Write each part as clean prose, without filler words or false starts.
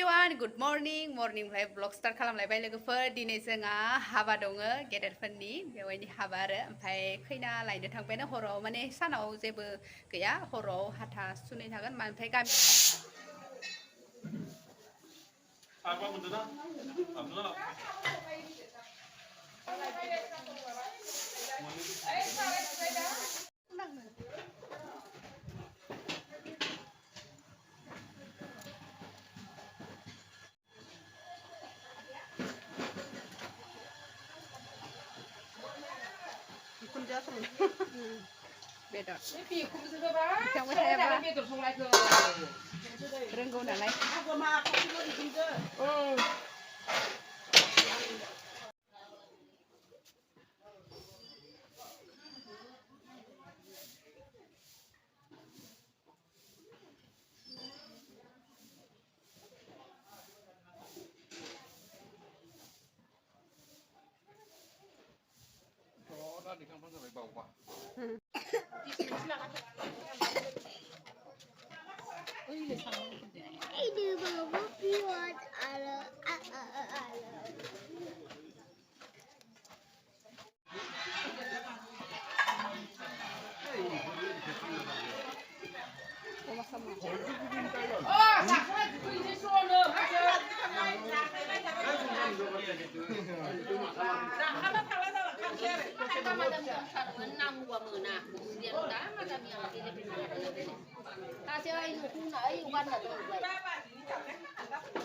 everyone, good morning. Morning by vlog start खालामलाय बाय लोगोफोर दिनै जोंहा हाबा दङ गेदेरफोरनि बेवहायनि हाबा आरो ओमफ्राय खैना लायनो थांबायनो हराव माने सानाव जेबो गैया हराव हाथा सुनै थागोन ओमफ्राय गामि आबा मोनदोना आबना बेदर बिथां मेथायाबा रोंगौ नालाय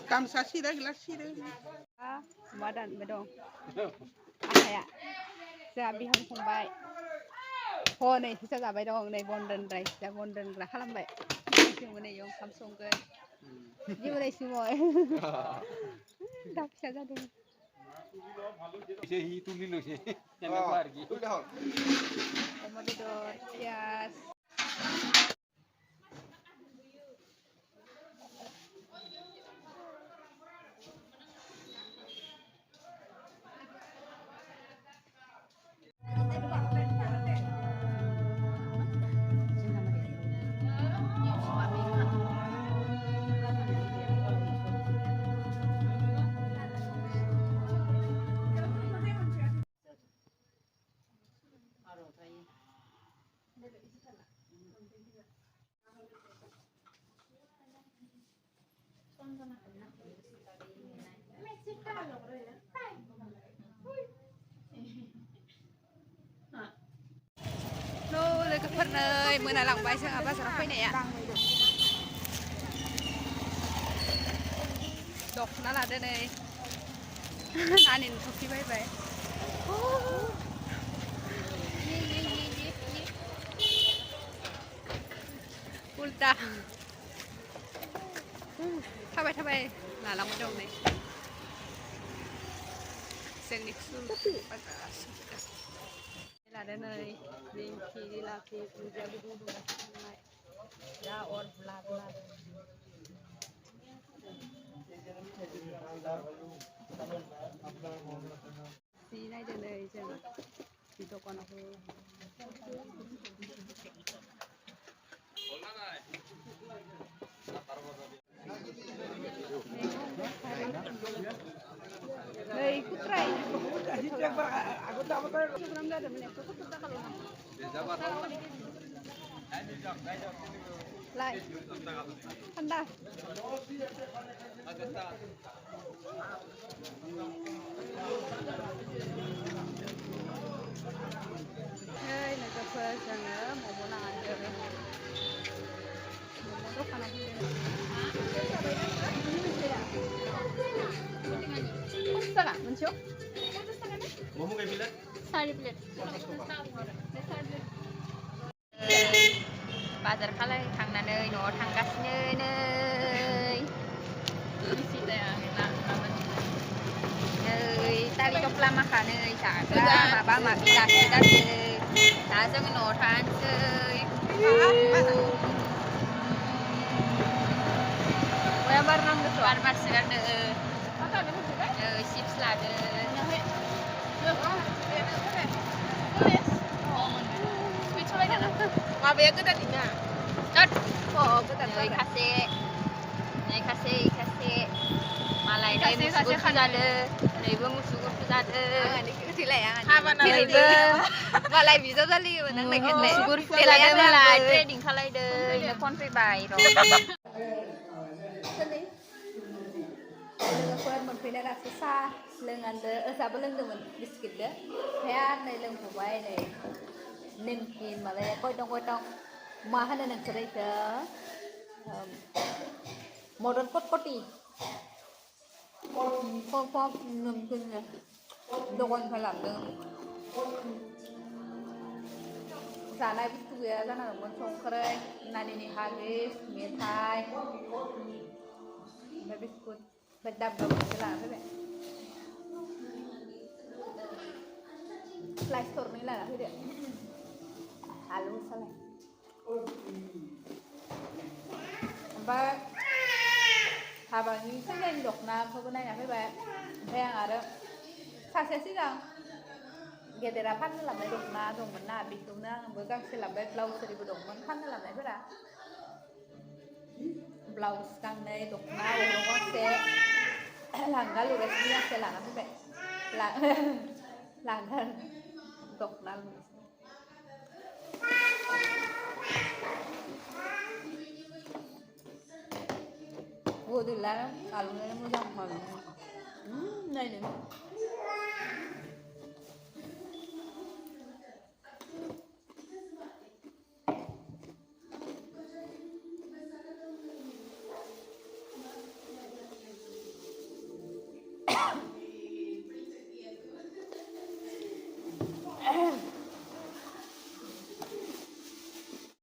Kamsa sida gelas sida. Badan bedong. Akaya. Saya bihang fungbai. Ho नैที่จะजाबाय दं नैบนเดินไรจะบนเดินกระखालामबाय जों नैยงคำसंगोन जिउ नै सिमय दा फिसा जादों एसे हि तुलिल'सै जेनेबा आरोखि अमा बेदर पियाज लोगोफोर नै मोनालांबाय जोंहा बाजाराव फैनाया दखना लादो नै नानिनो थफि बायबाय उल्टा थाबाय थाबाय लालांबाय दं नै जोंनि लादो नै निमखि लाखि दुन्दिया गुदुं दुंगासिनो दा अर बुला बुला जि नायदो नै जों जि दखानाव नै कुट्राय aku tak betul program dah ada menit cukup tak kalau lai anda hey nak apa jangan mau nak ada mau dokan aku setengah mencium Ngomong kayak bilang? Sari plate. Bazar खालाय थांनानै न'आव थांगासिनो नै सिदाया नै तारि टप्ला माखा नै जाग्रा माबा माबि जासिगासिनो दा जोङो न'आव थांसै बया बार नांगौ बार बारसोगारदो चिप्स लादो माबाया गोदाननिना cat oh गोदान नै खासे musuh ada. Neighbor musuh ada. อันนี้คือที่แหละอัน Neighbor ว่าอะไรบีซะซะลีวันนั้นได้เห็นเลย musuh ada mulai trading khalai de. Ina kon pe bai ro. เพื่อนมันเป็นอะไรซ่าเรื่องอันเด้อซาบเรื่องเดิมมันบิสกิตเด้อแพ้ในเรื่องของไว้ในนิ่มกินมาเลยก็ต้องมาให้ในหนังสือเด้อโมเดิร์นก็ตีก็นุ่มขึ้นเลยโดนพลังเดิมสารในวิทยาศาสตร์มันส่งเครยนาดินีฮาริสเมียไทยไม่บิสกุตBedap lah apa be? Play Store ni lah dia. Halus salah. Apa? Habang ni sen dok na pho ko nai na apa be? Phang ada. Success sih dong. Dia dapat lah mai dok na dong man na bi tu na berkang selap be blouse seri bodong man kan lah mai bera. Blouse kang nei dok na dong ko se lang galu resminya se lang apa be lang kan dok na vô từ lá aluminium nó rong mà này này